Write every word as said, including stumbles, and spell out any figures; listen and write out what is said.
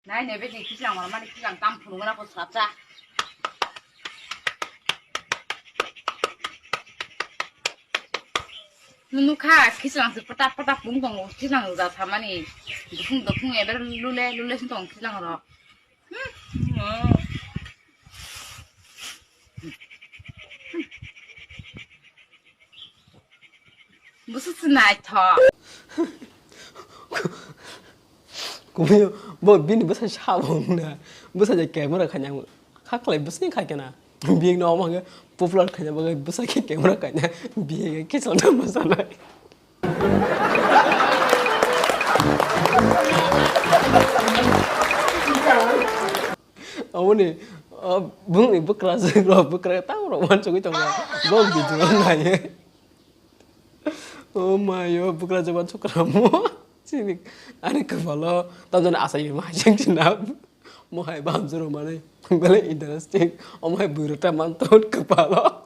Nai nebe ni kislang mani kislang tam phunung na ko sacha. Nukha kislang se pata pata pung tongo kislang da samani. Dukung dukung eber lule lule sin tong kislang ro. Busu sinai tho. Kumiyo, bo bini bwsa sabo wngna. Bwsa je camera khaina, khaklai bwsni khaikena. Bini no omo hwnge popular khaina bagwi bwsa khe camera khaina. Bini khe kichon na bwsa nai. Aboni, ah, bungni bwkrajwk rok, bwkrajwk tang rok uansugwi tongo. Bo video naiye. Oh my, oh, bwkrajwk uansuk kwramo. Chini, ani kwpalo, tamjani asai ma jeng china. Mohai bamjwk rok mani, bele interesting. Omo hai bwrwi ta man ton kwpalo.